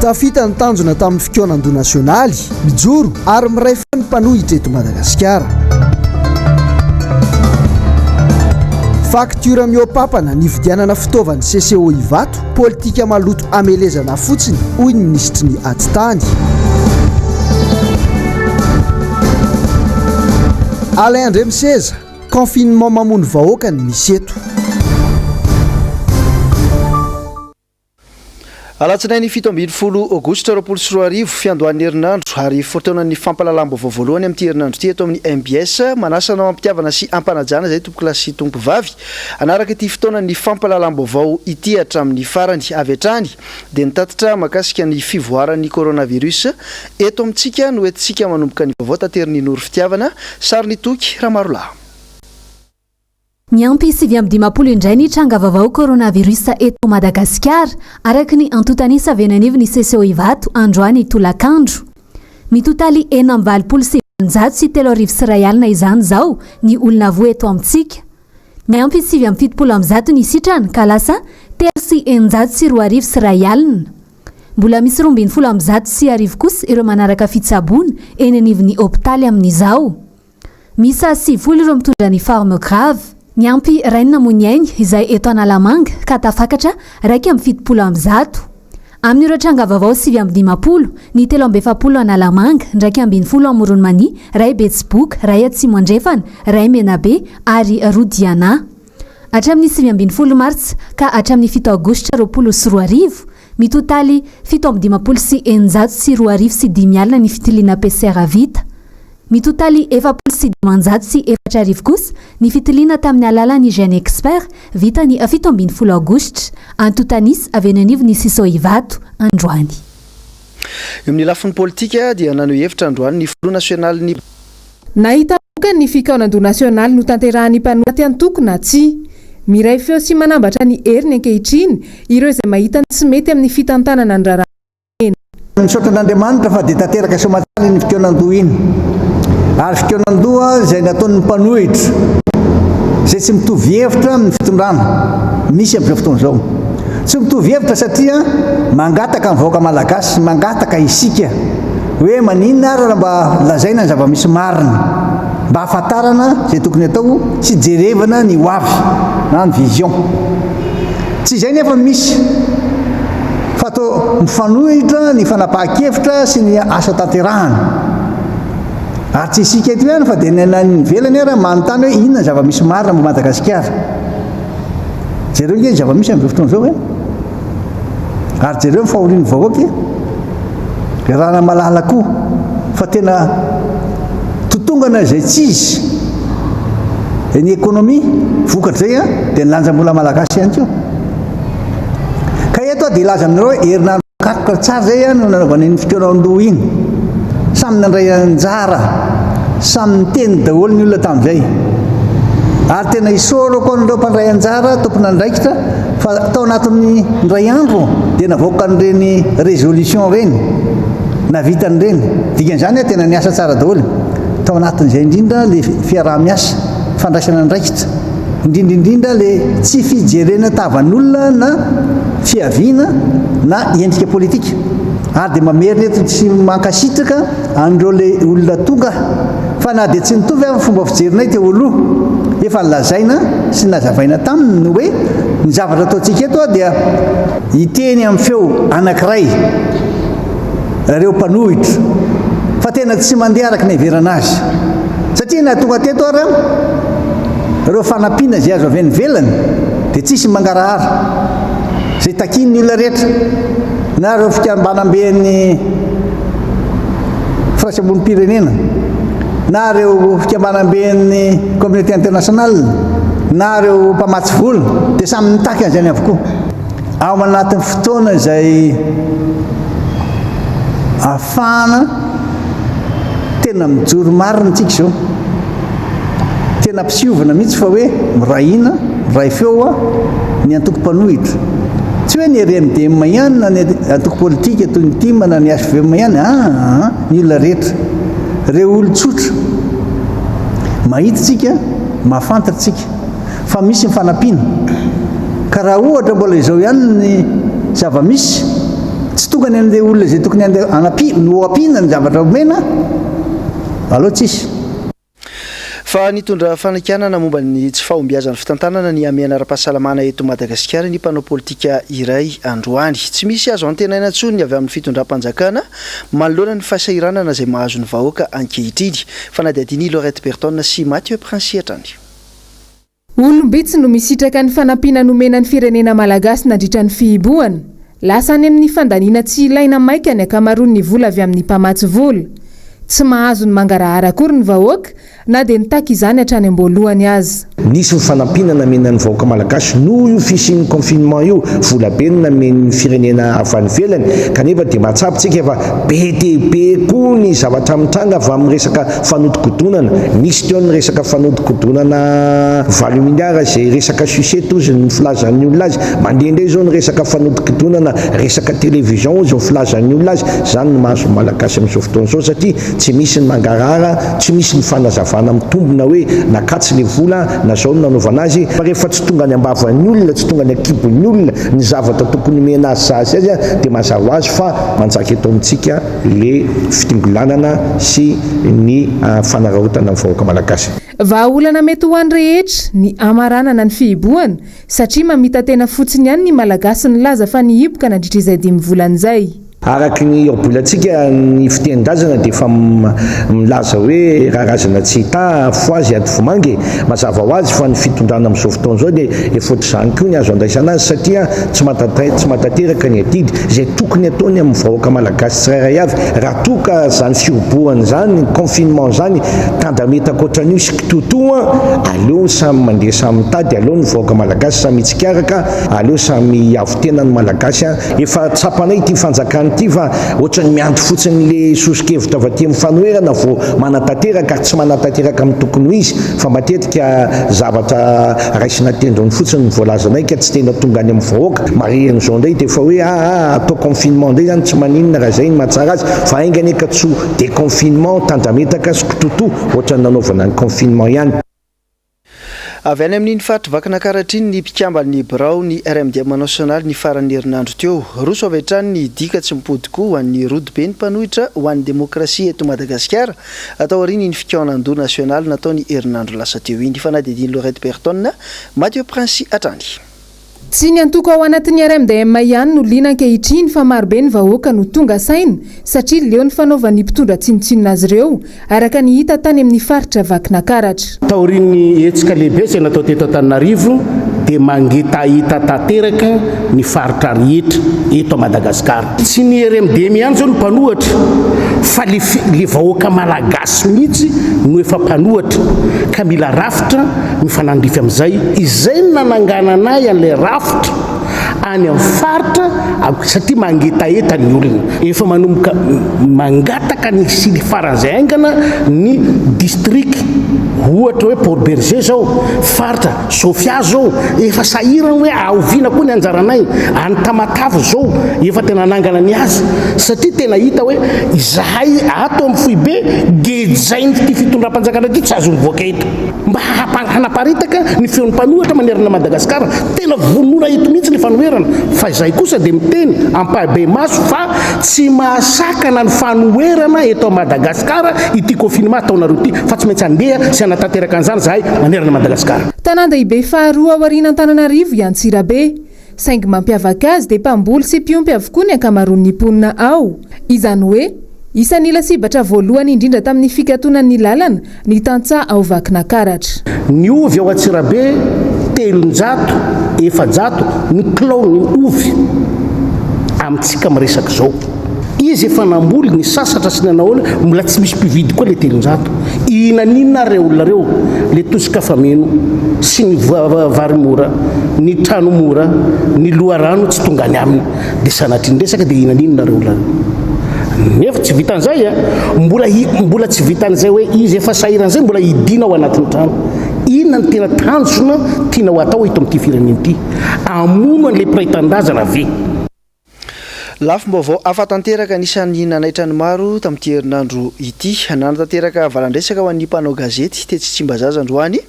Tafita ny tanjona tamin'ny fikaonandoha nasionaly, mijoro ary miray feo ny mpanohitra eto Madagasikara. Faktiora mihoa-papana nividianana fitaovan'ny CCO Ivato, politika maloto hamelezana fotsiny, hoy ny minisitry ny Atitany. Alain Andriamiseza, confinement mamono vahoaka ny misy eto. Alatsinainy 17 Aogositra 2020, fiandohan'ny herinandro ary fotoanan'ny fampahalalam-baovao voalohany amin'ity herinandro ity eto amin'ny mbs. Manasa anao am-pitiavana sy am-panajana izay tompokolahy sy tompovavy hanaraka ity fotoanan'ny fampahalalam-baovao ity hatramin'ny farany. Avy hatrany dia ny tatitra mahakasika ny fivoaran'ny coronavirus eto amintsika no entintsika manomboka ny vaovao taterin'i Noro Fitiavana, sarin'i Toky Ramarolahy. Niampy 59 indray ny tranga vaovao coronavirus eto Madagasikara, araka ny antontan'isa avy eny anivon'ny CCO Ivato androany tolakandro. Mitotaly 3886 izany izao ny olona voa eto amintsika. Miampy 179 ny sitrana ka lasa 2103 . Mbola misy 1112 kosa ireo manaraka fitsaboana eny anivon'ny hopitaly amin'izao. Miisa 90 ireo mitondra ny forme grave. Niampy iray ny namoy ny ainy izay eto Analamanga ka tafakatra 171. Amin'ireo tranga vaovao 59, ny 43 Analamanga, 11 Amoron'i Mania, iray Betsiboka, iray Atsimo Andrefana, iray Menabe ary roa Diana. Hatramin'ny 19 martsa ka hatramin'ny 7 aogositra 2020, mitotaly 2657 50 ny fitiliana PCR vita. Mitotaly 4540 kosa ny fitiliana tamin'ny alalan'ny GeneXpert vita ny 17 aogositra. Antontan'isa avy eny anivon'ny Ciso Ivato androany. Eo amin'ny lafiny politika dia naneho hevitra androany ny filoha nasionalin'ny. Nahita vokany ny fikaonandoha nasionaly notanterahan'ny mpanohitra antoko na tsia. Miray feo sy manambatra ny heriny ankehitriny ireo izay mahita ny tsy mety amin'ny fitantanana ny raharaha. Misaotra an'Andriamanitra fa dia tanteraka soamatsara iny fikaonandoha iny. Ary fikaonandoha izay nataon'ny mpanohitra, izay tsy mitovy hevitra amin'ny fitondrana misy amin'izao fotoana izao. Tsy mitovy hevitra satria mangataka ny vahoaka malagasy, mangataka isika hoe maninona ary raha mba lazaina ny zava-misy marina, mba hahafantarana izay tokony atao sy jerevana ny ho avy na ny vision. Tsy izay nefa no misy fa toa mifanohitra ny fanapahan-kevitra sy ny asa tanterahana. Ary tsy isika eto ihany fa dia ny any ivelany ara manontany hoe inona ny zava-misy marina amin'i Madagasikara. Jereo ange ny zava-misy amin'izao fotoana izao e. Ary jereo ny fahorian'ny vahoaka e. Ranamalala koa fa tena totongana izay tsy izy ny économie vokatr'izay dia ny lanjam-bola malagasy ihany koa. Ka eto aho dia hilaza aminareo hoe herinandro katroka tsara izay no nanaovana iny fikaonandoha iny. Samy nandray anjara, samy niteny daholo ny olona tamin'izay. Ary tena isaorako an'ireo mpandray anjara, tompon'andraikitra Fa tao anatin'ny indray andro dia navoaka an'ireny résolution ireny, navita an'ireny. Dikan'izany tena niasa tsara daholo. Tao anatin'izay indrindra le fiaraha-miasa, fandraisana andraikitra, indrindra indrindra le tsy fijerena tavan'olona na fiaviana na endrika politika. Ary dia mamerina eto tsy mankasitraka an'ireo le olona tonga Fa na dia tsy nitovy ary ny fomba fijerinay teo aloha, efa nolazaina sy nazavaina taminy ny hoe ny zavatra ataontsika eto dia hiteny amin'ny feo anankiray ireo mpanohitra fa tena tsy mandeha araka ny heverana azy satria na tonga teto ary ireo fanampiana izay azo avy any ivelany dia tsisy mangarahara izay takian'ny olona rehetra na ireo fikambanamben'ny firaisamonim-pirenena na ireo fikambanamben'ny communauté internationale na ireo mpamatsy vola dia samy mitaky an'izany avokoa. Ao anatin'ny fotoana izay ahafahana tena mijoro marina isika izao. Tena ampisehovana mihitsy fa hoe miray hina, miray feo ny antoko mpanohitra. Tsy hoe ny RMDM ihany na ny antoko politika toy ny tim na ny hvm ihany, aa, ny olona rehetra. Ireo olon-tsotra. Mahita isika, mahafantatra isika fa misy ny fanampiana. Ka raha ohatra mbola izao ihany ny zava-misy, tsy tokony. tonga any amin'ilay olona izay tokony hanampi, no ampiana ny zavatra omena, aleo tsisy. Fa nitondra fanakianana momba ny tsy fahombiazan'ny fitantanana ny hamehana ara-pahasalamana eto Madagasikara ny mpanao politika iray androany. Tsy misy azo antenaina intsony ny avy amin'ny fitondram-panjakana manoloana ny fahasahiranana izay mahazo ny vahoaka ankehitriny. Fanadihadian'i Laurette Berton sy Mathieu Princi hatrany. Olom-bitsy no misitraka ny fanampiana nomena ny firenena malagasy nandritra ny fihibohana. Lasa any amin'ny fandaniana tsy ilaina maika ny ankamaroan'ny vola avy amin'ny mpamatsy vola. Tsy mahazo ny mangarahara akory ny vahoaka na dia nitaky izany hatrany am-boalohany aza. Nisy ny fanampiana namena ny vahoaka malagasy noho io fisian'ny confinement io, vola be no namen'ny firenena avy any ivelany, kanefa dia mahatsapa isika fa be dia be koa ny zavatra mitranga avy amin'ny resaka fanodikodonana. Nisy teo ny resaka fanodikodonana valo milliards izay resaka sucette hozy ny filazan'ny olona azy. Mandeha indray izao ny resaka fanodikodonana resaka télévision hozy ny filazan'ny olona azy. Izany no mahazo ny Malagasy amin'izao fotoana izao satria tsy misy ny mangarahara, tsy misy ny fanazavana mitombina hoe nakatsy ilay vola na izao no nanaovana azy. Fa rehefa tsy tonga any am-bavan'ny olona, tsy tonga any an-kibon'ny olona ny zavatra tokony homena azy sahaza azy dia mazava ho azy fa manjaka eto amintsika le fitongilanana sy ny fanararaotana ny vahoaka malagasy. Vahaolana mety ho an'ny rehetra ny hamaranana ny fihibohana satria mamita-tena fotsiny ihany ny Malagasy nilaza fa nihiboka nandritra izay dimy volana izay. Araka ny ohabolantsika, ny fitenin-drazana dia efa milaza hoe raha razana tsy hita, afohazy ady vomanga e! Mazava ho azy fa ny fitondrana amin'izao fotoana izao dia efa ohatr'izany koa ny azo andraisana azy satria tsy tsy mahatanteraka ny adidy izay tokony ataony amin'ny vahoaka malagasy tsirairay avy raha toa ka izany firobohana izany, confinement izany, tandametaka ohatran'io sy kitoatoa, aleo samy mandeha samy mitady, aleo ny vahoaka malagasy samy hitsikaraka, aleo samy hiavo-tena ny malagasy an! Efa tsapanay ity fanjakana ity fa ohatran'ny miandry fotsiny le soso-kevitra avy aty amin'ny fanoherana vao manatanteraka ary tsy manatanteraka amin'ny tokony ho izy fa matetika zavatra raisina an-tendrony fotsiny ny voalazanay ka tsy tena tonga any amin'ny vahoaka. Marihina izao indray dia efa hoe aa atao confinement indray izany tsy maninona raha izay no mahatsara azy fa ainga anie ka tsy ho déconfinement tandrametaka sy kitotoa ohatran'ny nanaovana ny confinement ihany. Avy any amin'iny faritr'i Vakinankaratra iny ny mpikamban'ny birao ny RMDM nasionaly ny faran'ny herinandro teo. Roso avy hatrany ny dika tsy mipody koa ho an'ny rodoben'ny mpanohitra ho an'ny demokrasia eto Madagasikara taorian'iny fikaonandoha nasionaly natao ny herinandro lasa teo iny. Fanadihadian'i Laurette Berton, Mathieu Prince hatrany. Tsy ny antoko ao anatin'ny RMDM ihany no liana ankehitriny fa marobe ny vahoaka no tonga saina satria leo ny fanaovan'ny mpitondra tsinontsinona azy ireo, araka ny hita tany amin'ny faritra Vakinakaratra. Taorian'ny hetsika lehibe izay natao teto Antananarivo dia mangetaheta tanteraka ny faritra rehetra eto Madagasikara. Tsy ny RMDM ihany izao no mpanohatra fa le le vahoaka malagasy mihitsy no efa mpanohatra ka mila rafitra mifanandrify amin'izay. Izay no nanangananay an'ilay rafitra any amin'ny faritra satria mangetaheta ny olona. Efa manomboka mangataka ny hisian'ny faran'izay haingana ny district, ohatra hoe Port Bergé izao, faritra Sofia izao, efa sahirana hoe aoviana koa ny anjaranay, any Tamatave izao efa tena nanangana ny azy satria tena hita hoe izahay ato amin'ny foibe gejain'ity fitondram-panjakana ity tsy azo mivoaka eto. Mba hanaparitaka ny feon'ny mpanohitra manerana an'i Madagasikara. Tena vonona eto mihitsy ny fanoherana. Fa izahay kosa dia miteny ampahibemaso fa tsy mahasakana ny fanoherana eto Madagasikara ity confinement ataonareo ity fa tsy maintsy handeha sy hanatanteraka an'izany izahay manerana an'i Madagasikara. Tanàn-dehibe faharoa aorian'Antananarivo i Antsirabe. Saingy mampiavaka azy dia mpamboly sy mpiompy avokoa ny ankamaroan'ny mponina ao. Izany hoe, isan'ny lasibatra voalohany indrindra tamin'ny fikatonan'ny lalana ny tantsaha ao Vakinakaratra. Ny ovy ao Antsirabe 300, 400 ny kilao ny ovy amintsika miresaka izao. Izy efa namboly, nisasatra sy nanao ahoana, mbola tsy misy mpividy koa le 300. Hihinan'inona ary reo olona reo? Le tosika fameno sy ny vary mora, ny trano mora, ny loharano tsy tonga any aminy. Dia sanatria ny resaka dia hihinan'inona reo olona reo? Nefa tsy vitan'izay a, mbola mbola tsy vitan'izay hoe izy efa sahirana izay mbola hidiana ao anatin'ny trano. Inona no tena tanjona tiana ho atao eto amin'ity firenena ity? Hamono an'ilay mpiray tanindrazana ve? Lafim-baovao hafa tanteraka anisan'ny nanaitra ny maro tamin'ity herinandro ity. Nanatanteraka valan-dresaka ho an'ny mpanao gazety tetsy Tsimbazaza androany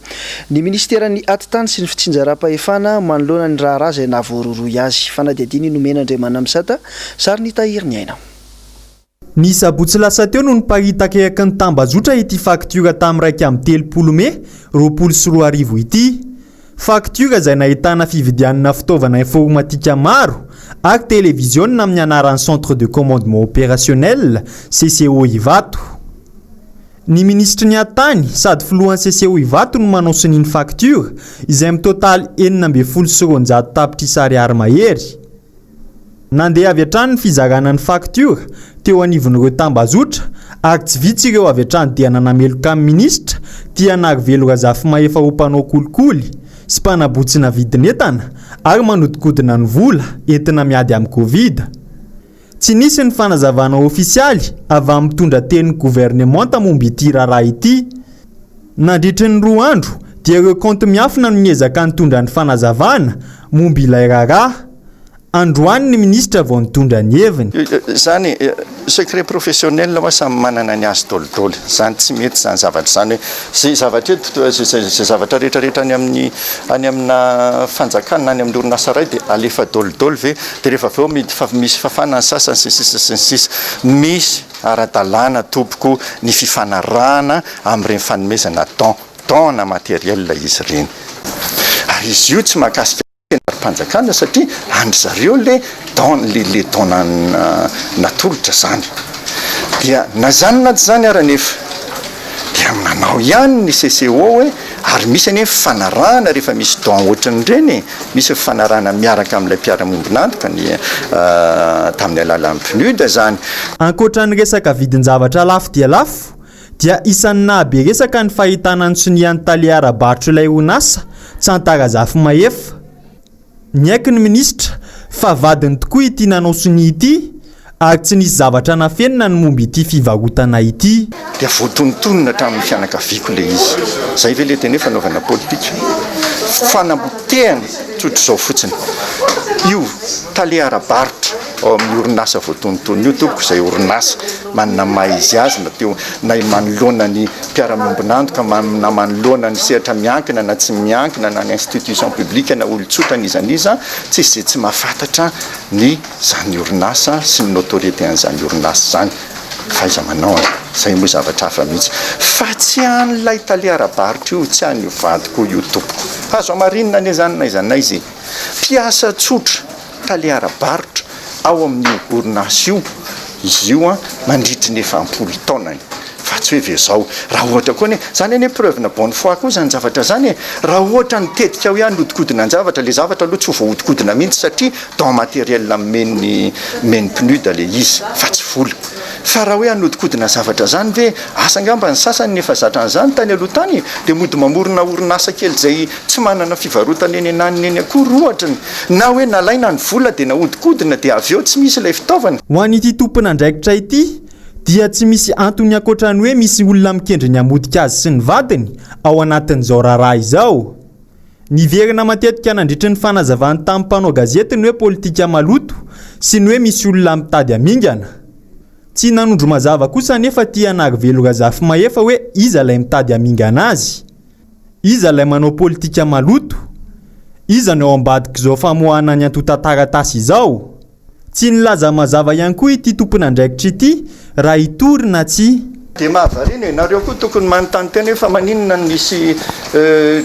ny minisiteran'ny Atitany sy ny fitsinjaram-pahefana manoloana ny raharaha izay nahavoarohirohy azy. Fanadihadiana i Nomena Andriamanamisata, sary nitahiry ny aina. Ny sabotsy lasa teo no niparitaka eraky ny tambajotra ity faktiora tamin'ny 31 mey 2020 ity. Faktiora izay nahitana fividianana fitaovana informatika maro ary televiziona amin'ny anaran'ny Centre de Commandement Opérationnel, CCO Ivato. Ny minisitry ny Atany sady filohan'ny CCO Ivato no manao sonia ny faktiora izay mitotaly 216 tapitrisa ariary mahery. Nandeha avy hatrany ny fizarana ny faktiora teo anivon'ireo tambazotra ary tsy vitsy ireo avy hatrany dia nanameloka ny minisitra Tianarivelo Razafimahefa ho mpanao kolikoly sy mpanabotsina vidin'entana ary manodinkodina ny vola entina miady amin'ny Covid. Tsy nisy ny fanazavana ofisialy avy amin'ny mpitondra tenin'ny governemanta momba ity raharaha ity. Nandritry ny roa andro dia ireo kaonty miafina no niezaka nitondra ny fanazavana momba ilay raharaha. Androany ny minisitra vao nitondra ny heviny. Zany secret professionnel hoa samy manana ny azy dolidoly, zany tsy mety zany zavatra zany hoe zay zavatra eto zay zavatra rehetra rehetra any amin'ny any amina fanjakana na any amin'ny orinasa iray dia alefa dolidoly ve dia rehefa avy eo midy fa misy fafana ny sasany sy ny sisa sy ny sisa misy ara-dalàna tompoko ny fifanarahana amin'ireny fanomezana don don na matériel izy ireny ary izy io tsy mahakasika Mpanjakana satria an-dry zareo le don le le don natolotra zany. Dia na zany na tsy zany ary anefa dia manao ihany ny CCO hoe ary misy anie fifanarahana rehefa misy don ohatran'ireny e, misy fifanarahana miaraka amin'ilay mpiara-miombon'antoka ny tamin'ny alalan'ny PNUD zany. Ankoatra ny resaka vidin-javatra lafo dia lafo dia isan'ny nahabe resaka ny fahitana ny sonian'ny tale ara-barotr'ilay orinasa, Tsanta Razafimahefa. Niaiky ny minisitra fa vadiny tokoa ity nanao sonia ity ary tsy nisy zavatra nafenina ny momba ity fivarotana ity. Dia voatonontonona hatramin'ny fianakaviako ilay izy. Izay ve ilay teny hoe fanaovana politika? Fanapotehana tsotr'izao fotsiny. Io tale ara-barotra ao amin'ny orinasa voatonontonona io tompoko, izay orinasa manana ny maha izy azy na teo na manoloana ny mpiara-miombon'antoka na manoloana ny sehatra miankina na tsy miankina na ny institution publique na olon-tsotra n'iza n'iza, tsisy izay tsy mahafantatra ny izany orinasa sy ny notoriété an'izany orinasa izany, fahaiza-manao an! izay moa zavatra hafa mihitsy fa tsy an'ilay tale ara-barotra io, tsy an'io vadiko io tompoko, azo hamarinina anie izany n'aiza n'aiza e! Mpiasa tsotra. tale ara-barotra ao amin'io orinasa io izy io mandritry ny efa am-polo taonany fa tsy hoe ve zao. Raha ohatra koa anie, zany anie preuve-na bonne foi koa zany zavatra zany e! Raha ohatra ny tetika hoe hanodikodina an-javatra, le zavatra aloha tsy ho voahodinkodina mihitsy satria don matériel omen'ny omen'ny PNUD le izy fa tsy vola. Fa raha hoe hanodikodina zavatra zany ve, asa angamba ny sasany efa zatra an'izany tany aloha tany e! dia mody mamorona orinasa kely izay tsy manana fivarotana eny ananiny eny akory ohatra ny Na hoe nalaina ny vola dia nahodinkodina dia avy eo tsy misy ilay fitaovana. Ho an'ity tompon'andraikitra ity dia tsy misy antony ankoatra ny hoe misy olona mikendry ny hamotika azy sy ny vadiny ao anatin'izao raharaha izao. Niverina matetika nandritry ny fanazavany tamin'ny mpanao gazety ny hoe politika maloto sy ny hoe misy olona mitady hamingana. Tsy nanondro mazava kosa anefa Tianarivelo Razafimahefa hoe iza ilay mitady hamingana azy. Iza ilay manao politika maloto? Iza no ao ambadik'izao famoahana ny antontan-taratasy izao? Tsy nilaza mazava ihany koa ity tompon'andraikitra ity raha hitory na tsia. Dia mahavariana e! Nareo koa tokony manontany tena hoe fa maninona no nisy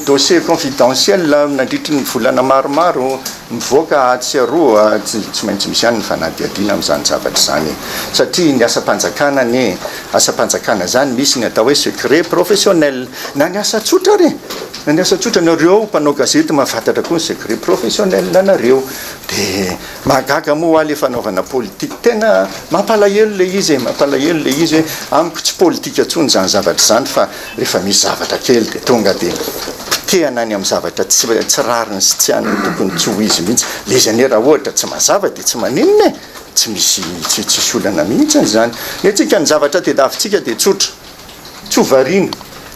dossier confidentiel nandritry ny volana maromaro mivoaka atsy sy aroa, tsy maintsy misy ihany ny fanadihadiana amin'izany zavatra izany e! Satria ny asam-panjakana anie, asam-panjakana izany misy ny atao hoe secret professionnel, na ny asa tsotra ary e! Na ny asa tsotra, nareo mpanao gazety mahafantatra koa ny secret professionnel nareo, dia mahagaga moa hoa le fanaovana politique, tena mampalahelo le izy e, mampalahelo le izy hoe amiko tsy politika intsony izany zavatra izany fa rehefa misy zavatra kely dia tonga dia potehana any amin'ny zavatra tsy tsy rariny sy tsy any tokony tsy ho izy mihitsy. Ilay izy anie raha ohatra tsy mazava dia tsy maninona e! Tsy misy tsy tsisy olana mihitsy izany. Ny antsika ny zavatra tediavintsika dia tsotra, tsy ho variana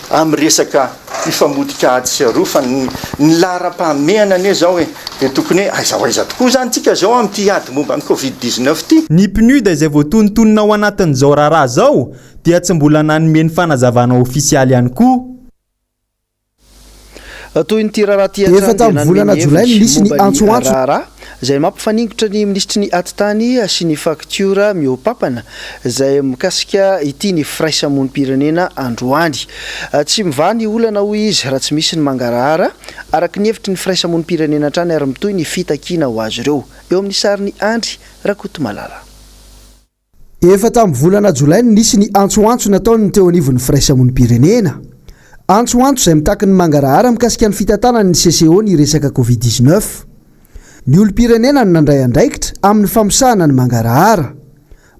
amin'ny resaka hifamotika atsy sy aroa fa ny ny laharam-pahamehana anie izao e! Dia tokony hoe aiza ho aiza tokoa izany tsika izao amin'ity ady momba ny covid 19 ity? Ny PNUD izay voatonontonona ao anatin'izao raharaha izao dia tsy mbola nanome ny fanazavana ofisialy ihany koa. Toy ny ity raharaha ity hatrany Efa dia tamin'ny nanome volana ny jolay no heviny nisy ny momba ny antsoantso. raharaha izay mampifaningotra ny minisitry ny Atitany sy ny faktiora mihoa-papana izay mikasika ity ny firaisamonim-pirenena androany. Tsy mivaha ny olana hoy izy raha tsy misy ny mangarahara araka ny hevitry ny firaisamonim-pirenena hatrany ary mitohy ny fitakiana ho azy ireo. Eo amin'ny sarin'i Andry Rakotomalala. Efa tamin'ny volana jolay no nisy ny antsoantso nataon'ny teo anivon'ny firaisamonim-pirenena. Antsoantso izay mitaky ny mangarahara mikasika ny fitantanan'ny ny CCO ny resaka Covid 19. Ny olom-pirenena no nandray andraikitra amin'ny famosahana ny mangarahara.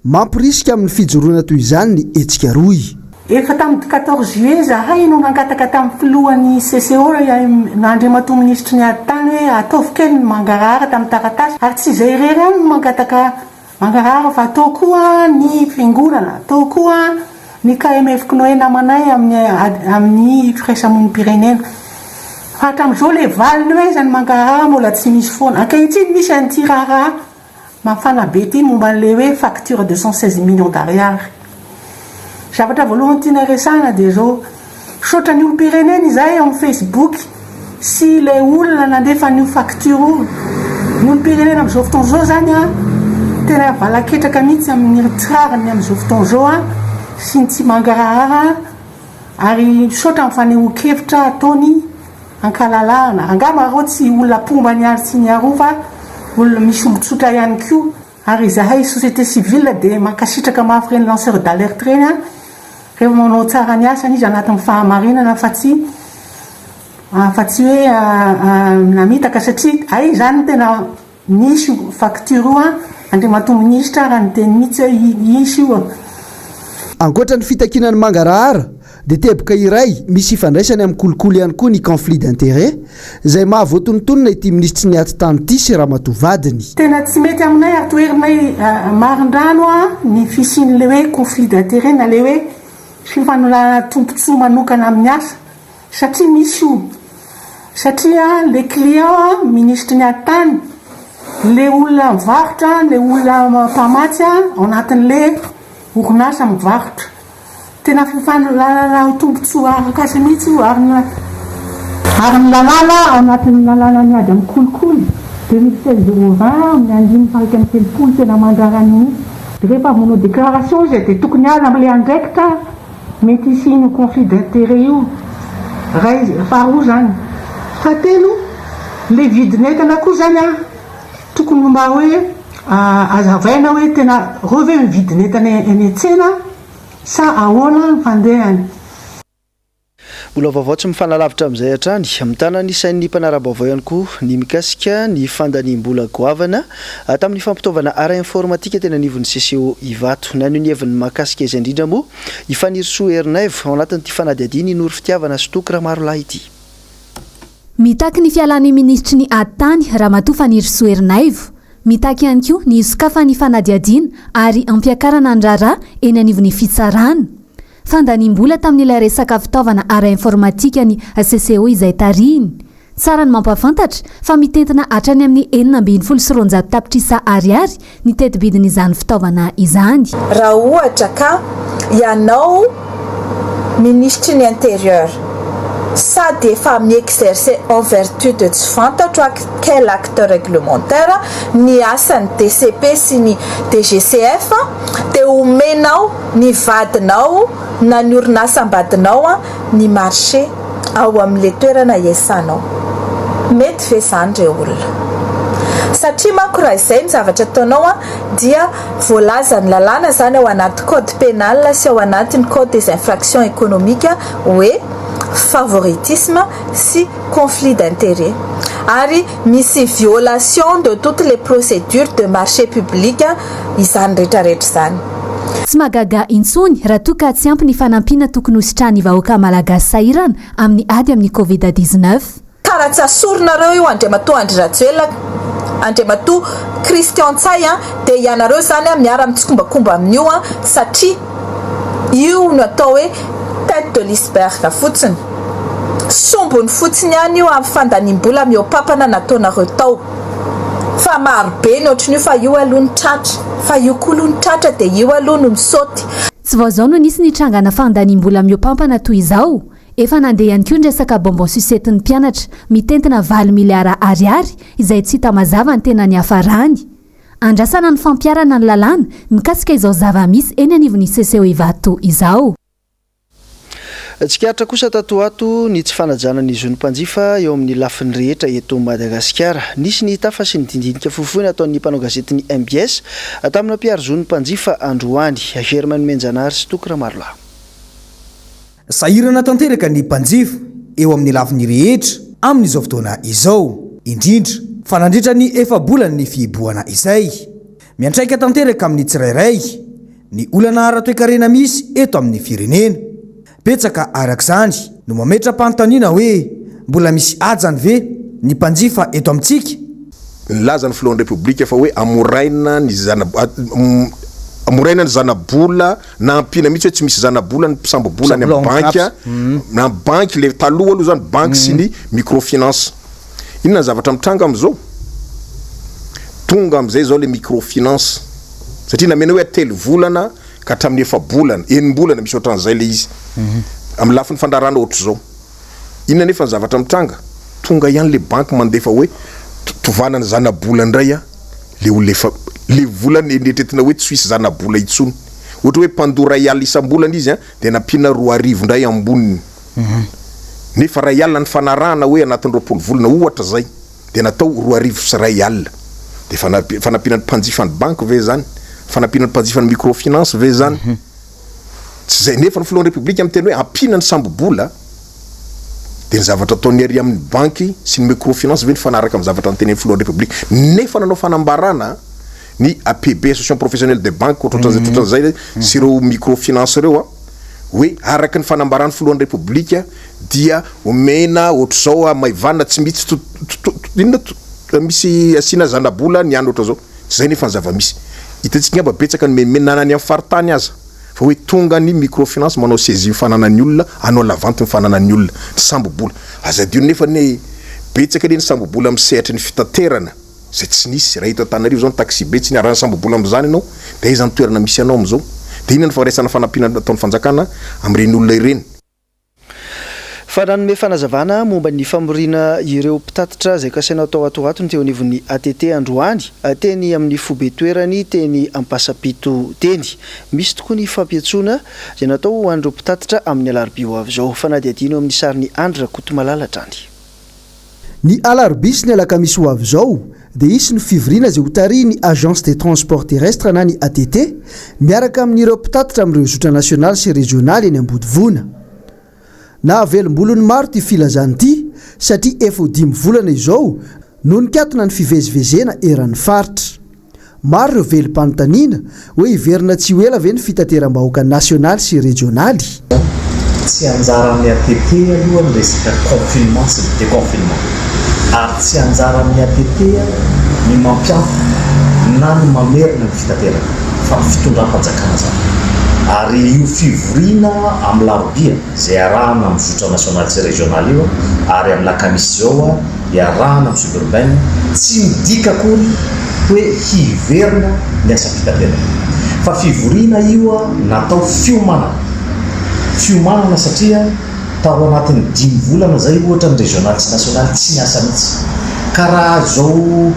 Mamporisika amin'ny fijoroana toy izany ny hetsika rohy. Efa tamin'ny quatorze juillet izahay no nangataka tamin'ny filohan'ny CCO, Andriamatoa Minisitry ny Ady Tany hoe ataovy kely ny mangarahara tamin'ny taratasy ary tsy izay irery ihany no mangataka Mangarahara fa tao koa ny fiangonana, tao koa ny KMF Cnoe namanay amin'ny amin'ny firaisamonim-pirenena. Fa hatramin'izao ilay valiny hoe aiza ny mangarahara mbola tsy misy foana. Ankehitriny misy an'ity raharaha mafana be ity momba an'ilay hoe facture de 116 millions d'ariary. Zavatra voalohany tianay resahana dia izao, Misaotra ny olom-pirenena izahay ao amin'ny Facebook sy ilay olona nandefa an'io facture io. Ny olom-pirenena amin'izao fotoana izao izany an, tena valaketraka mihitsy amin'ny tsy rariny amin'izao fotoana izao an, sy ny tsy mangarahara ary misaotra amin'ny fanehoan-kevitra ataony ankalalahana. Angamba ireo tsy olona mpomba ny ary sy ny aroa fa olona misy olon-tsotra ihany koa. Ary izahay société civile dia mankasitraka mafy ireny lanceur d'alerte ireny an, rehefa manao tsara ny asany izy anatin'ny fahamarinana fa tsy fa tsy hoe namitaka satria hay izany no tena nisy io facture io an, Andriamatoa Minisitra raha niteny mihitsy hoe hisy io. Ankoatra ny fitakiana ny mangarahara dia teboka iray misy ifandraisany amin'ny kolikoly ihany koa ny conflit d'intérêt izay maha voatonontonona ity minisitry ny atitany ity sy ramatoa vadiny. Tena tsy mety aminay ary toherinay marindrano ny fisian'ilay hoe conflit d'intérêt na ilay hoe fifanolana tombontsoa manokana amin'ny asa satria misy io satria ilay client minisitry ny atitany, ilay olona mivarotra, ilay olona mpamatsy ao anatin'ilay orinasa mivarotra. Tena fifanolanana ho tombontsoa arak'asa mihitsy io ary ny ary ny lalàna ao anatin'ny lalànan'ny ady amin'ny kolikoly, 2016 020, amin'ny andininy faha 31 tena mandrara ny mihitsy. Rehefa avy manao déclaration izy dia tokony hiala amin'ilay andraikitra mety hisian'io conflit d'intérêt io. Iray, faharoa izany. Fahatelo, ilay vidin'entana koa izany an, tokony mba hoe azavaina hoe tena ireo ve ny vidin'entana eny an-tsena Sa ahoana ny fandehany? Mbola vaovao tsy mifanalavitra amin'izay hatrany. Mitana ny sain'ny mpanara-baovao ihany koa ny mikasika ny fandaniam-bola goavana tamin'ny fampitaovana ara-informatika teny anivon'ny CCO Ivato. Naneho ny heviny mahakasika izay indrindra moa i Fanirisoa Ernaivo ao anatin'ity fanadihadiana i Noro Fitiavana sy Toky Ramarolahy ity. Mitaky ny fialan'ny minisitry ny ady tany, Ramatoa Fanirisoa Ernaivo. Mitaky ihany koa ny hisokafan'ny fanadihadiana ary hampiakarana ny raharaha eny anivon'ny fitsarana. Fandaniam-bola tamin'ilay resaka fitaovana ara-informatika ny CCO izay tarihiny. Tsara ny mampahafantatra fa mitentina hatrany amin'ny 216 tapitrisa ariary ny teti-bidin'izany fitaovana izany. Raha ohatra ka ianao minisitry ny intérieur sady efa mi-exercer en vertu de tsy fantatro quel acte réglementaire ny asan'ny DCP sy ny DGCF dia omenao ny vadinao na ny orinasam-badinao ny marché ao amin'ilay toerana iasanao. Mety ve izany re olona? Satria manko raha izay ny zavatra ataonao an, dia voalazan'ny lalàna izany ao anaty code pénal sy ao anatin'ny code des infractions économiques hoe favoritisme sy conflit d'intérêt ary misy violation de toutes les procédures de marché public izany rehetrarehetra izany. Tsy mahagaga intsony raha toa ka tsy ampy ny fanampiana tokony ho sitrahan'ny vahoaka malagasy sahirana amin'ny ady amin'ny Covid 19. Kara tsy asorinareo io Andriamatoa Andry Rajoelina, Andriamatoa Christian Ntsay an, dia ianareo izany an miara mitsikombakomba amin'io an, satria io no atao hoe tête de l'iceberg fotsiny. Sombiny fotsiny ihany io amin'ny fandaniam-bola mihoa-pampana nataonareo tao. Fa maro be ny ohatran'io fa io aloha no tratra. Fa io koa aloha no tratra dia io aloha no misaoty. Tsy vao izao no nisy ny trangana fandaniam-bola mihoa-pampana toy izao. Efa nandeha ihany koa ny resaka bonbon sucette-n'ny mpianatra mitentina valo miliara ariary izay tsy hita mazava ny tena niafarany. Andrasana ny fampiharana ny lalàna mikasika izao zava-misy eny anivon'ny CCO Ivato izao. Tsikaritra kosa tato ho ato ny tsy fanajana ny zon'ny mpanjifa eo amin'ny lafiny rehetra eto Madagasikara. Nisy ny tafa sy ny dindinika fohifohy nataon'ny mpanao gazetin'ny mbs tamina mpiaro zon'ny mpanjifa androany. Germain Nomenjanahary sy Toky Ramarolahy. Sahirana tanteraka ny mpanjifa eo amin'ny lafiny rehetra amin'izao fotoana izao, indrindra fa nandritra ny efa-bolan'ny fihibohana izay. Miantraika tanteraka amin'ny tsirairay ny olana ara-toekarena misy eto amin'ny firenena. Betsaka araka izany no mametra-panontaniana hoe mbola misy hajany ve ny mpanjifa eto amintsika? Nilaza ny filohan'ny Repoblika fa hoe amoraina ny zana amoraina ny zanabola na ampiana mihitsy hoe tsy misy zanabola ny mpisambo-bola any amin'ny banky na amin'ny banky le taloha aloha zany banky sy ny microfinance. Inona ny zavatra mitranga amin'izao? Tonga amin'izay izao le microfinance satria namena hoe telo volana ka hatramin'ny efa-bolana, enim-bolana misy ohatran'izay le izy amin'ny lafiny fandraharahana ohatr'izao. Inona anefa ny zavatra mitranga? Tonga ihany le banky mandefa hoe tovanana zanabola indray an, le olona efa le vola neritreretina hoe tsy hisy zanabola intsony. Ohatra hoe mpandoa iray alina isam-bolana izy an, dia nampiana 2000 indray amboniny. Nefa iray alina nifanarahana hoe anatin'ny 20 volana ohatra izay, dia natao 2100. Dia fanampiana ny mpanjifa ny banky ve izany? Fanampiana ny mpanjifa ny microfinance ve izany? Tsy izay nefa ny filohan'ny Repoblika miteny hoe ampiana ny sambo-bola dia ny zavatra ataon'ny ary amin'ny banky sy ny microfinance ve nifanaraka amin'ny zavatra notenenin'ny filohan'ny Repoblika nefa nanao fanambarana ny APB Association Professionnelle des Banques ohatrohatran'izay ohatrohatran'izay sy ireo microfinance ireo a hoe araka ny fanambaran'ny filohan'ny Repoblika dia omena ohatr'izao hamaivanina tsy misy inona misy asiana zana-bola ny any ohatr'izao. Tsy izay nefa ny zava-misy. Hitantsika angamba betsaka ny menomenona na any amin'ny faritany aza fa hoe tonga ny microfinance manao saisie ny fananan'ny olona, hanao lavanty ny fananan'ny olona, ny sambo-bola. Aza adino nefa anie betsaka anie ny sambo-bola amin'ny sehatry ny fitaterana izay tsy nisy. Raha eto Antananarivo izao ny taxi-be tsy niarahana sambo-bola amin'izany ianao dia aiza ny toerana misy anao amin'izao? Dia inona ny fandraisana fanampiana ataon'ny fanjakana amin'ireny olona ireny? Fa nanome fanazavana momba ny famoriana ireo mpitatitra izay kasaina hatao ato ho ato ny teo anivon'ny ATT androany, teny amin'ny foibe toerany teny Ampasampito teny. Misy tokoa ny fampiantsoana izay natao ho an'ireo mpitatitra amin'ny alarobia ho avy izao. Fanadihadiana eo amin'ny sarin'i Andry Rakotomalala hatrany. Ny alarobia sy ny alakamisy ho avy izao dia hisy ny fivoriana izay hotarihin'ny Agence des Transports Terrestres na ny ATT miaraka amin'ireo mpitatitra amin'ireo zotra nasionaly sy rejionaly eny Ambodivona. Nahavelom-bolo ny maro ity filazana ity satria efa ho dimy volana izao no nikatona ny fivezivezena eran'ny faritra. Maro ireo velom-panontaniana hoe hiverina tsy ho ela ve ny fitateram-bahoaka nasionaly sy rejionaly? Tsy anjaran'ny ATT aloha ny resaka confinement sy ny déconfinement. Ary tsy anjaran'ny ATT ny mampianto na ny mamerina ny fitaterana fa ny fitondram-panjakana izany. Ary io fivoriana amin'ny larobia izay arahana amin'ny zotra nasionaly sy rezionaly io ary amin'ny lakamisy izao iarahana amin'ny suburbaine tsy midika akory hoe hiverina ny asam-pitaterana fa fivoriana io natao fiomanana fiomanana satria tao anatin'ny dimy volana izay ohatra ny regional sy national tsy niasa mihitsy ka raha izao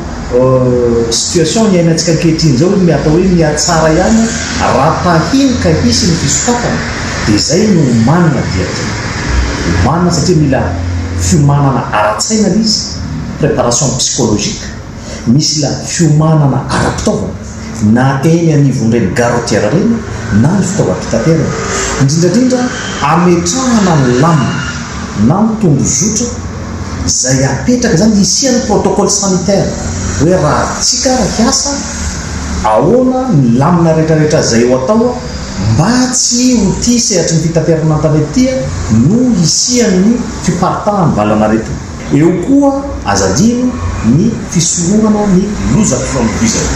situation iainantsika ankehitriny izao ny atao hoe mihatsara ihany raha tahiny ka hisy ny fisokafana dia izay no omanina dia omanina satria mila fiomanana ara-tsaina ilay izy, préparation psychologique, misy la fiomanana ara-pitaovana na eny anivon'ireny gare routière ireny na ny fitaovam-pitaterana, indrindra indrindra ametrahana ny lamina na ny tondrozotra izay apetraka izany hisian'ny protocole sanitaire hoe raha tsika ary hiasa ahoana ny lamina rehetra rehetra izay ho atao Mba tsy ho ity sehatry ny fitaterana an-tanety ity no hisian'ny fiparitahan'ny valanaretina. Eo koa, aza adino, ny fisorohana ny lozam-pifamoivoizana.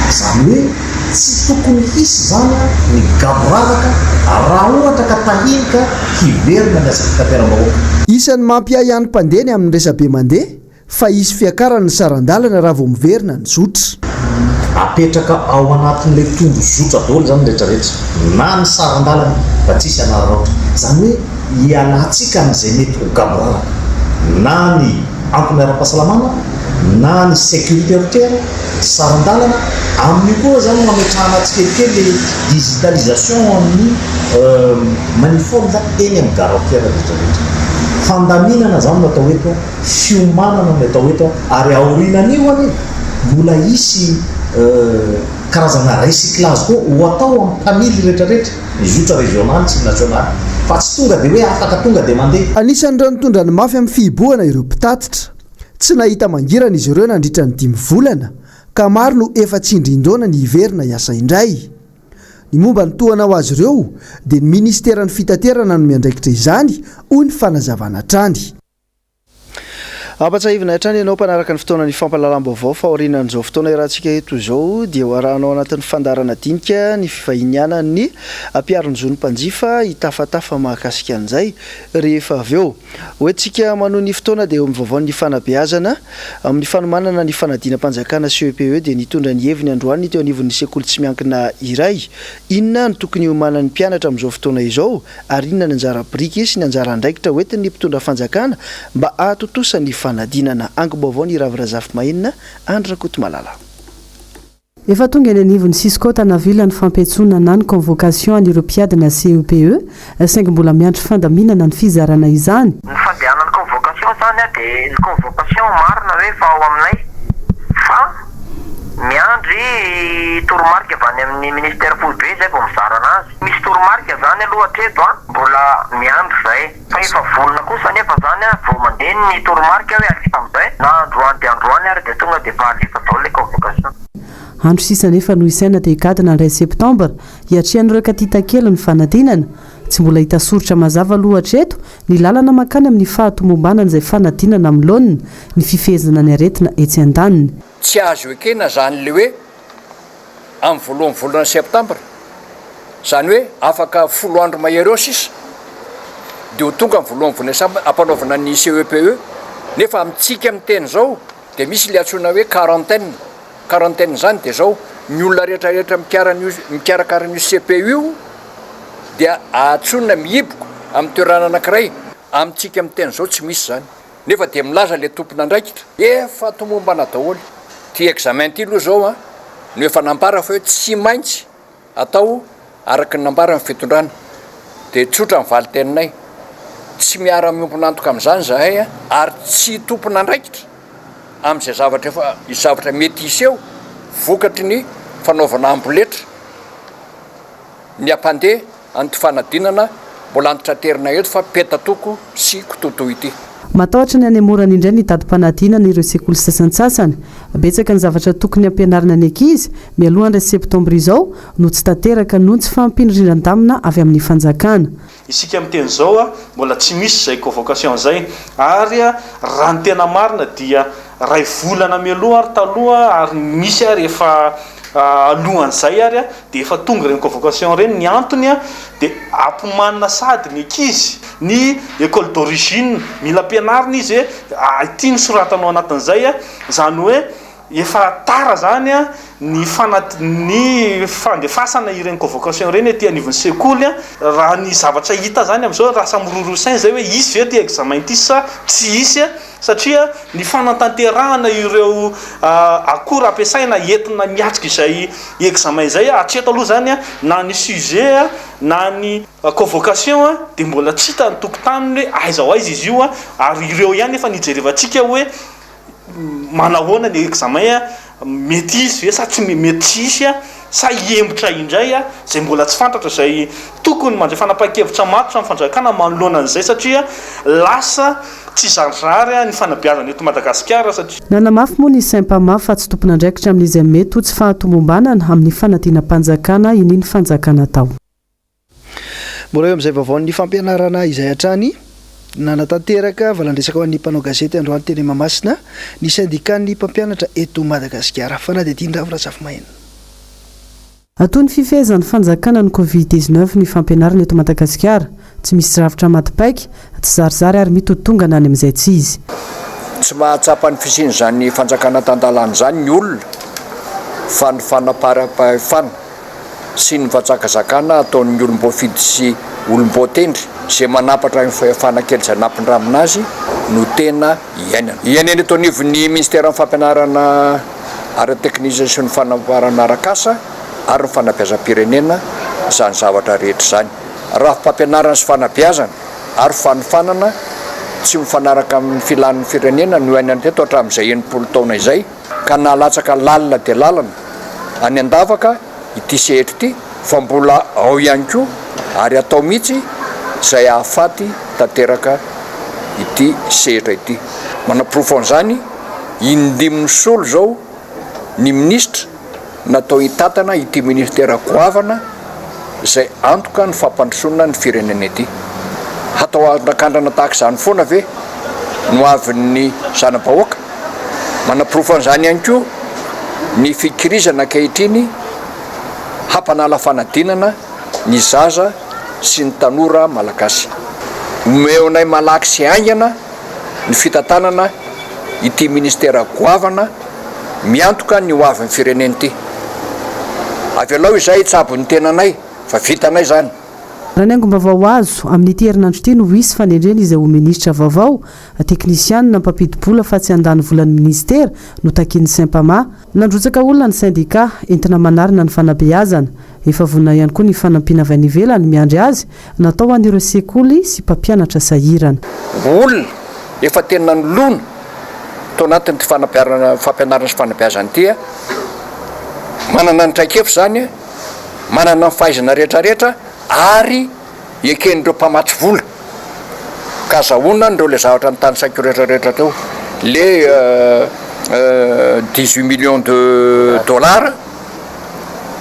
Izany hoe, Tsy tokony hisy izany ny gaboraraka raha ohatra ka tahiny ka hiverina ny asa fitateram-bahoaka. Isan'ny mampiahiahy ny mpandeha ny amin'ny resabe mandeha fa hisy fiakarany ny saran-dalana raha vao miverina ny zotra. Apetraka ao anatin'ilay tondro zotra daholo izany ny rehetrarehetra, na ny saran-dalana mba tsy hisy hanararaotra. Izany hoe hialantsika amin'izay mety ho gaboraraka, na ny antony ara-pahasalamana, na ny sécurité routière, ny saran-dalana. Amin'io koa izany no hametrahana tsikelikely ilay digitalisation amin'ny manifold eny amin'ny gare routière rehetrarehetra. Fandaminana izany no atao eto. Fiomanana no atao eto ary aorianan'io anie mbola hisy karazana recyclage koa ho atao amin'ny mpamily rehetrarehetra, ny zotra rezionaly sy ny nasionaly fa tsy tonga dia hoe afaka tonga dia mandeha. Anisan'ireo nitondra ny mafy amin'ny fihibohana ireo mpitatitra. Tsy nahita mangirana izy ireo nandritra ny dimy volana ka maro no efa tsindrin-daona ny hiverina hiasa indray. Ny momba ny tohana ho azy ireo dia ny minisiteran'ny fitaterana no miandraikitra izany, hoy ny fanazavana hatrany. Ampatsahivina hatrany ianao mpanaraka ny fotoana ny fampahalalam-baovao fa aorianan'izao fotoana iarahantsika eto izao dia ho arahanao anatin'ny fandaharana dinika ny fivahinianan'ny mpiaro ny zon'ny mpanjifa hitafatafa mahakasika an'izay rehefa avy eo. Hoentintsika manohy ny fotoana dia eo amin'ny vaovaon'ny fanabeazana amin'ny fanomanana ny fanadinam-panjakana CEPE dia nitondra ny heviny androany ny teo anivon'ny sekoly tsy miankina iray. Inona no tokony hiomanan'ny mpianatra amin'izao fotoana izao? Ary inona ny anjara biriky sy ny anjara andraikitra hoentin'ny mpitondra fanjakana mba hahatontosa ny fanadinana? Angom-baovao ny Ravo Razafimahenina, Andry Rakotomalala. Efa tonga eny anivon'ny Cisco Tanaville ny fampiantsoana na ny convocation an'ireo mpiadina CEPE, saingy mbola miandry fandaminana ny fizarana izany. Ny fandehanan'ny convocation izany dia ny convocation marina hoe efa ao aminay fa miandry toromarika avy any amin'ny ministère foibe izay vao mizara anazy. Misy toromarika zany aloha hatreto an, mbola miandry zay. Fa efa vonona kosa anefa zany an, vao mandeha ny toromarika hoe alefa amizay, na androany dia androany ary dia tonga dia efa alefa daholo le convocation. Andro sisa anefa no isaina dia higadona ny iray septambra, hiatrehan'ireo katita kely ny fanadinana. Tsy mbola hita soritra mazava aloha hatreto ny lalana mankany amin'ny fahatomombanan'izay fanadinana amin'ny laoniny, ny fifehezana ny aretina etsy andaniny. Tsy azo ekena izany le hoe amin'ny voalohan'ny volana septambra, izany hoe afaka folo andro mahery eo sisa dia ho tonga ny voalohan'ny volana septambra hampanaovana ny CEPE, nefa amintsika miteny izao dia misy ilay antsoina hoe quarantaine, quarantaine izany dia izao, ny olona rehetra rehetra mikarakara an'io CEPE io dia antsoina mihiboka amin'ny toerana anankiray, amintsika miteny izao tsy misy izany. Nefa dia milaza ilay tompon'andraikitra, efa tomombana daholo. Ity examen ity aloha izao an, no efa nambara fa hoe tsy maintsy atao araka ny nambaran'ny fitondrana. Dia tsotra ny valin-teninay, tsy miara-miombon'antoka amin'izany izahay ary tsy tompon'andraikitra amin'izay zavatra efa, zavatra mety hiseho vokatry ny fanaovana amboletra. Ny hampandeha an'ity fanadinana mbola antitraterina eto fa petatoko sy kitoatoa ity. Matahotra ny hanemorana indray ny datim-panadinana ireo sekoly sasantsasany. Betsaka ny zavatra tokony hampianarina ny ankizy mialoha ny iray septambra izao no tsy tanteraka noho ny tsy fahampian'ny rindran-damina avy amin'ny fanjakana. Isika miteny izao mbola tsy misy izay convocation izay ary raha ny tena marina dia iray volana mialoha ary taloha ary misy ary efa alohan'izay ary dia efa tonga ireny convocation ireny, ny antony dia ampimanina sady ny ankizy, ny école d'origine mila ampianarina izy hoe ity no soratana ao anatin'izay, izany hoe Efa tara zany ny ny fandefasana ireny convocation ireny aty anivon'ny sekoly an, raha ny zavatra hita zany amin'izao lasa miroroa saina zay hoe hisy ve ity examen ity sa tsy hisy an, satria ny fanatanterahana ireo akora ampiasaina entina miatrika izay examen izay hatreto aloha zany an, na ny sujet na ny convocation an dia mbola tsy hita ny tokotaniny hoe aiza ho aiza izy io an, ary ireo ihany efa nijerevantsika hoe Manahoana ny examen a? Mety hisy ve sa tsy mety tsy hisy a? Sa hihemotra indray a? Izay mbola tsy fantatra izay tokony mandray fanapahan-kevitra matotra ny fanjakana manoloana an'izay satria lasa tsy zarizary ny fanabeazana eto Madagasikara satria. Nanamafy moa ny Sempama fa tsy tompon'andraikitra amin'izay mety ho tsy fahatomombanana amin'ny fanadinam-panjakana inian'ny fanjakana atao. Mbola eo amin'izay vaovaon'ny fampianarana izay hatrany, nanatanteraka valandresaka ho an'ny mpanao gazety androany teny Mahamasina ny sendikan'ny mpampianatra eto Madagasikara. Fanadihadian-dRavo Razafimahenina. Toy ny fifehezan'ny fanjakana ny Covid 19 ny fampianarana eto Madagasikara. Tsy misy rafitra maty paika, tsy zarizary ary mitotongana any amin'izay tsy izy. Tsy mahatsapa ny fisian'izany fanjakana tan-dalàna izany ny olona fa ny fanaparam-pahefana sy ny fanjakazakana ataon'ny olom-boafidy sy olom-boatendry izay manampatra ny fahefana kely izay nampindramina azy no tena iainana. Iainana eto anivon'ny Minisiteran'ny Fampianarana ara-teknika sy ny fanamboarana arak'asa ary ny fanabeazam-pirenena izany zavatra rehetra izany. Rafi-pampianarana sy fanabeazana ary fanofanana tsy mifanaraka amin'ny filan'ny firenena no iainana teto hatramin'izay 60 taona izay ka nahalatsaka lalina dia lalina any an-davaka ity sehatra ity fa mbola ao ihany koa ary atao mihitsy izay hahafaty tanteraka ity sehatra ity. Manaporofo an'izany Indimy misolo izao ny minisitra natao hitantana ity ministera goavana izay antoka ny fampandrosoana ny firenena ity. Hatao andrakandrana tahaka izany foana ve no avin'ny zana-bahoaka? Manaporofo an'izany ihany koa ny fikirizana ankehitriny hampanala fanadinana ny zaza sy ny tanora malagasy. Omeonay malaky sy haingana ny fitantanana ity ministera goavana miantoka ny ho avin'ny firenena ity. Avelao izahay hitsabo ny tenanay fa vitanay izany. Raha ny angom-baovao azo, amin'ity herinandro ity no hisy fanendrena izay ho minisitra vaovao, teknisianina mpampidi-bola fa tsy handany volan'ny minisitera no takian'ny Sempama. Nandrotsaka olona ny sendikà, entina manarina ny fanabeazana. Efa vonona ihany koa ny fanampiana avy any ivelany miandry azy, natao ho an'ireo sekoly sy mpampianatra sahirana. Olona efa tena nilona tao anatin'ity fanabearana fampianarana sy fanabeazana ity, manana ny traikefa izany, manana ny fahaizana rehetrarehetra ary eken'ireo mpamatsy vola ka azahoana an'ireo le zavatra notanisaiko rehetrarehetra teo, le 18 millions de dollars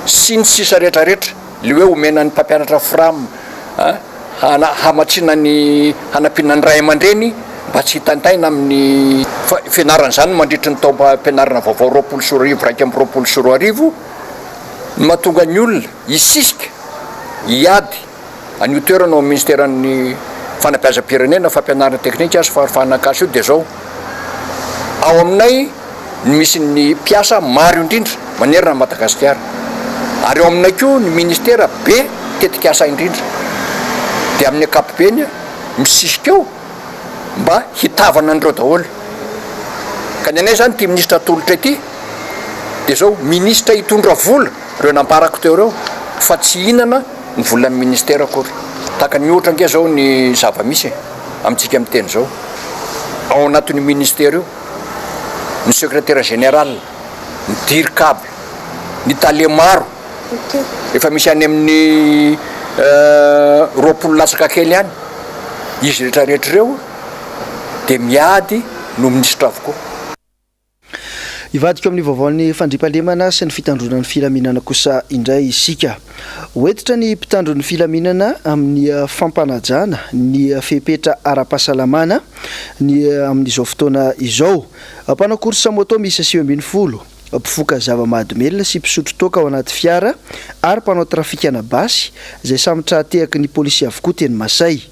sy ny sisa rehetrarehetra, le hoe omena ny mpampianatra fram a, hamatsiana ny hanampiana ny ray aman-dreny mba tsy hitaintaina amin'ny fianarana izany mandritry ny taom-pampianarana vaovao 2020 2021 no mahatonga ny olona hisisika hiady an'io toerana ao amin'ny ministeran'ny fanabeazam-pirenena, fampianarana teknika sy fahafahana ankasa io dia izao, ao aminay no misy ny mpiasa maro indrindra manerana an'i Madagasikara ary ao aminay koa ny ministera be tetikasa indrindra dia amin'ny ankapobeny misisika eo mba hitavana an'ireo daholo ka ny anay izany ity minisitra atolotra ity dia izao minisitra hitondra vola Ireo nambarako teo ireo fa tsy hihinana ny volan'ny ministera akory. Tahaka ny ohatra ange izao ny zava-misy e, amintsika miteny izao. Ao anatin'io ministera io, ny secrétaire général, ny dircab, ny tale maro, efa misy any amin'ny 20 latsaka kely any, izy rehetra rehetra ireo dia miady no minisitra avokoa. Hivadika amin'ny vaovaon'ny fandriampahalemana sy ny fitandroana ny filaminana kosa indray isika. Ho hentitra ny mpitandro ny filaminana amin'ny fampanajana ny fepetra ara-pahasalamana ny amin'izao fotoana izao. Mpanao course moto miisa 19, mpifoka zava-mahadomelina sy mpisotro toaka ao anaty fiara ary mpanao trafikana basy izay samy tra-tehaky ny polisy avokoa teny Masay.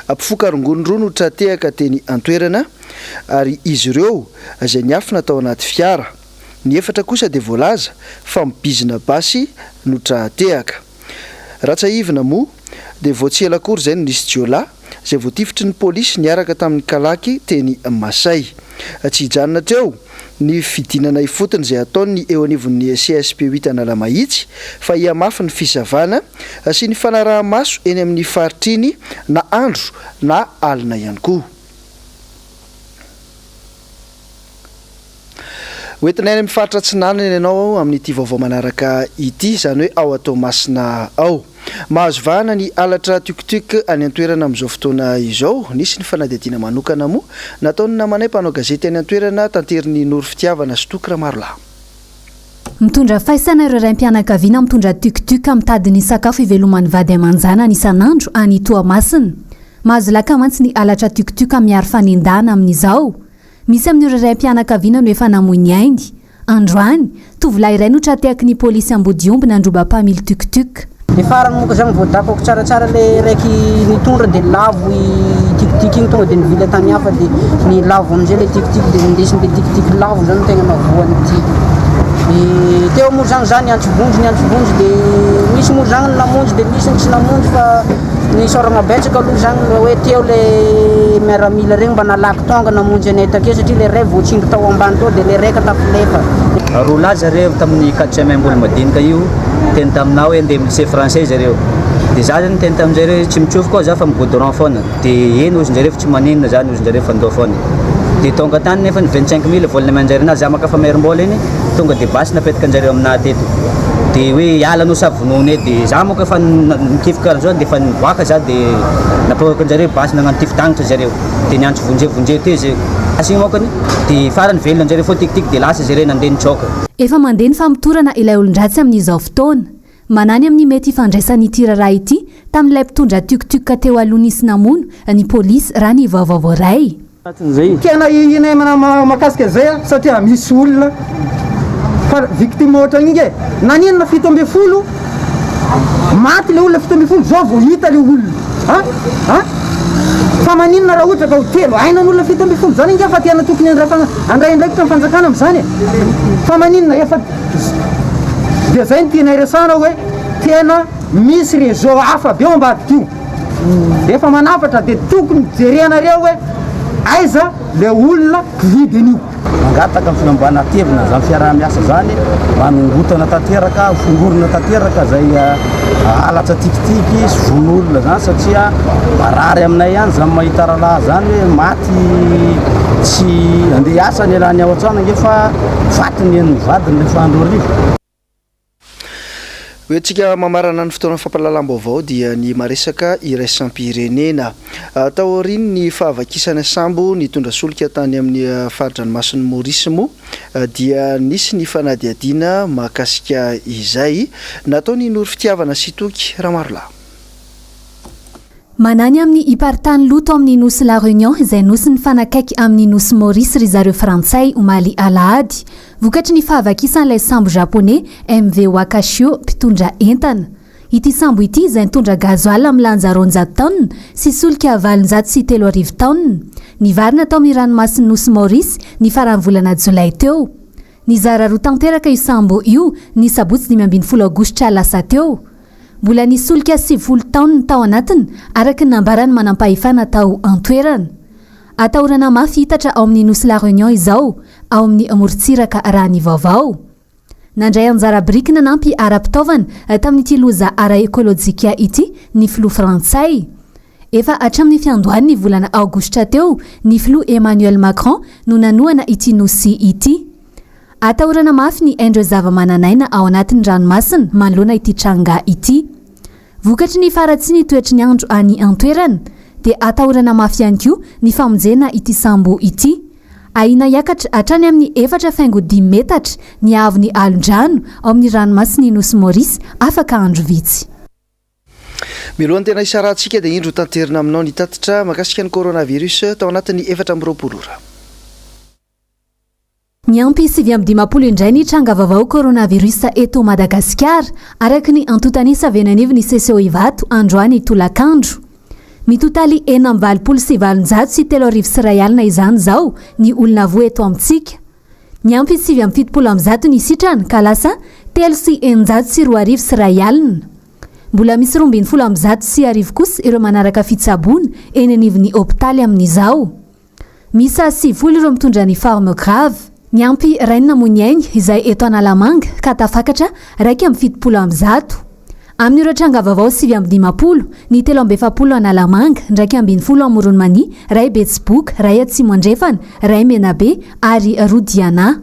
Mpifoka rongony roa no tra-tehaka teny an-toerana. ary izy ireo izay niafina tao anaty fiara. Ny efatra kosa dia voalaza fa mibizina basy no tra-tehaka. Raha tsiahivina moa dia vao tsy ela akory izay no nisy jiolahy izay voatifitry ny polisy niaraka tamin'ny kalaky teny Masay. Tsy hijanona hatreo ny fidinana ifotony izay ataon'ny eo anivon'ny CSP huit Analamahitsy fa hihamafy ny fisavana sy ny fanaraha-maso eny amin'ny faritra iny na andro na alina ihany koa. Hoentina any amin'ny faritra Atsinanana ianao amin'ity vaovao manaraka ity, izany hoe ao Toamasina ao. Mahazo vahana ny halatra tuk-tuk any an-toerana amin'izao fotoana izao. Nisy ny fanadihadiana manokana moa nataon'ny namanay mpanao gazety any an-toerana, Tanterin'i Noro Fitiavana sy Toky Ramarolahy. Mitondra faisana ireo raim-pianakaviana mitondra tuk-tuk mitady ny sakafo iveloman'ny vady aman-janany isan'andro any Toamasina. Mahazo laka mantsy ny halatra tuk-tuk miaro fanendahana amin'izao. Misy amin'ireo raim-pianakaviana no efa namoy ny ainy. Androany, tovolahy iray no tra-tehaky ny polisy Ambodiomby nandroba mpamily tuc-tuc. De farany moa ko zany voadakako tsaratsara le raiky nitondra de lavo i tiktik igny tonga de nivily tany hafa de ny lavo amizay le tiktik de nindesiny le tiktik lavo zany tegna navoan'ny ty de teo moa zany za niantso vonjy niantso vonjy de misy moa zany ny namonjy de misy ny tsy namonjy fa nisaoragna betsaka aloha zany hoe teo le miaramila regny mba nalaky Tonga namonjy anay takeo satria le ray voatsindry tao ambany tao dia le raika tafilefa. Roa lahy zareo tamin'ny quatrième mbola madinika io niteny taminah hoe andeha lycée français zareo de za zany niteny taminjareo hoe tsy mitsofoka aho za fa mi-goudron foana de eny ozy njareo fa tsy maninona zany ozy njareo fa ndao foana de tonga tany nefa ny 25000 vola nomenjareo anahy za maka famerim-bola iny tonga de basy napetaka anjareo aminah teto de hoe hiala anao sa vonoinay de za manko efa nikifoka karaha zao de efa nivoaka za de napoaka anjareo basy nagnano tifi-danitra zareo. Dia niantso vonjeo vonjeo teo zay lasa igny mokany dia farany velona anjareo fô tikitik dia lasa zareo nandeha nitsoaka. Efa mandeha ny famotorana ilay olon-dratsy amin'izao fotoana. Manahy ny amin'ny mety hifandraisan'ity raharaha ity tamin'ilay mpitondra tuc-tuc teo aloha nisy namono ny polisy raha ny vaovao voaray. Tena ahiahianay mahakasika izay satria misy olona fa victime ohatran'iny e! Naninona 17 maty le olona 17 zao vao hita le olona a! A! Fa maninona raha ohatra ka ho telo aina ny olona 17 zany ange fa tena tokony andrasana handray andraikitra ny fanjakana amin'izany e! Fa maninona efa dia zay no tianay resahana hoe tena misy réseau hafa be ao ambadika io. Efa manafatra dia tokony jerenareo hoe aiza le olona mpividy an'io. Mangataka ny filamboana hatevina izany fiaraha-miasa izany mba hanongotana tanteraka, ho fongorina tanteraka izay halatra tikitiky sy vono olona izany satria marary aminay ihany izany mahita rahalahy izany hoe maty tsy handeha hiasa ny alany ao an-trano ange fa faty ny henon'ny vadiny rehefa andro hariva. Hoentintsika mamarana ny fotoana fampahalalam-baovao dia ny maresaka iraisam-pirenena. Taorian'ny fahavakisana sambo nitondra solika tany amin'ny fari-dranomasin'i Maurice moa dia nisy ny fanadihadiana mahakasika izay nataon'i Noro Fitiavana sy Toky Ramarolahy. Manahy ny amin'ny hiparitahan'ny loto ao amin'ny nosy La Réunion izay nosy nifanakaiky amin'ny nosy Maurice ry zareo frantsay omaly alahady vokatry ny fahavakisan'ilay sambo japoney MV Wakashio mpitondra entana. Ity sambo ity izay nitondra gasoil milanja 200 taonina sy solika 3800 taonina. Nivarina tao amin'ny ranomasin'ny nosy Maurice ny faran'ny volana jolay teo. Nizara roa tanteraka io sambo io ny sabotsy 15 aogositra lasa teo. Mbola nisy solika 90 taonina tao anatiny, araka ny nambaran'ny manampahefana tao an-toerana. Atahorana mafy hitatra ao amin'ny nosy La Réunion izao, ao amin'ny morontsiraka raha ny vaovao. Nandray anjara biriky nanampy ara-pitaovana tamin'ity loza ara-ekolojika ity ny filoha frantsay. Efa hatramin'ny fiandohan'ny volana aogositra teo ny filoha Emmanuel Macron no nanohana ity nosy ity. Atahorana mafy ny ain'ireo zava-manan'aina ao anatin'ny ranomasina manoloana ity tranga ity. Vokatry ny faharatsian'ny toetry ny andro any an-toerana dia atahorana mafy ihany koa ny famonjena ity sambo ity. Ahiana hiakatra hatrany amin'ny efatra faingo dimy metatra ny haavon'ny alon-drano ao amin'ny ranomasin'ny Nosy Maurice afaka andro vitsy. Mialohan'ny tena hisarahantsika dia indro tanterina aminao ny tatitra mahakasika ny coronavirus tao anatin'ny 24 ora. Niampy 59 indray ny tranga vaovao coronavirus eto Madagasikara, araka ny antontan'isa avy eny anivon'ny CCO Ivato androany tolakandro. Mitotaly 3886 izany izao ny olona voa eto amintsika. Niampy 179 ny sitrana ka lasa 2603 20. Mbola misy 1112 kosa ireo manaraka fitsaboana eny anivon'ny hopitaly amin'izao. Miisa 90 ireo mitondra ny forme grave. Niampy iray ny namoy ny ainy izay eto Analamanga ka tafakatra 171. Amin'ireo tranga vaovao 59, ny 43 Analamanga, 11 Amoron'i Mania, iray Betsiboka, iray Atsimo Andrefana, iray Menabe ary roa Diana.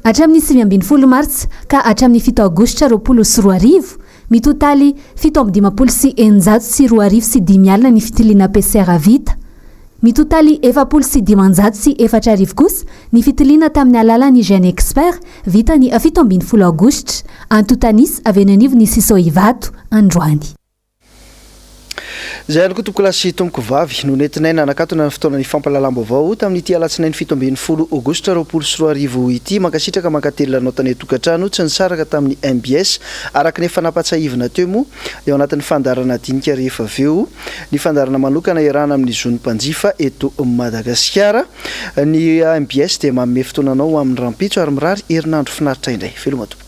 Hatramin'ny 19 martsa ka hatramin'ny 7 aogositra 2020, Mitotaly 2657 ny fitiliana PCR vita. Mitotaly 4540 kosa ny fitiliana tamin'ny alalan'ny GeneXpert vita ny 17 aogositra. Antontan'isa avy eny anivon'ny Ciso Ivato androany. Izay ihany koa tompokolahy sy tompokovavy no nentinay nanakatona ny fotoana ny fampahalalam-baovao tamin'ity alatsinainy 17 aogositra 2020 ity. Mankasitraka mankatelina anao tany an-tokantrano tsy nisaraka tamin'ny mbs araka ny efa nampatsahivina teo moa eo anatin'ny fandaharana dinika rehefa avy eo ny fandaharana manokana iarahana amin'ny zon'ny mpanjifa eto Madagasikara. Ny mbs dia manome fotoana anao ho amin'ny rahampitso ary mirary herinandro finaritra indray. Veloma tompoko.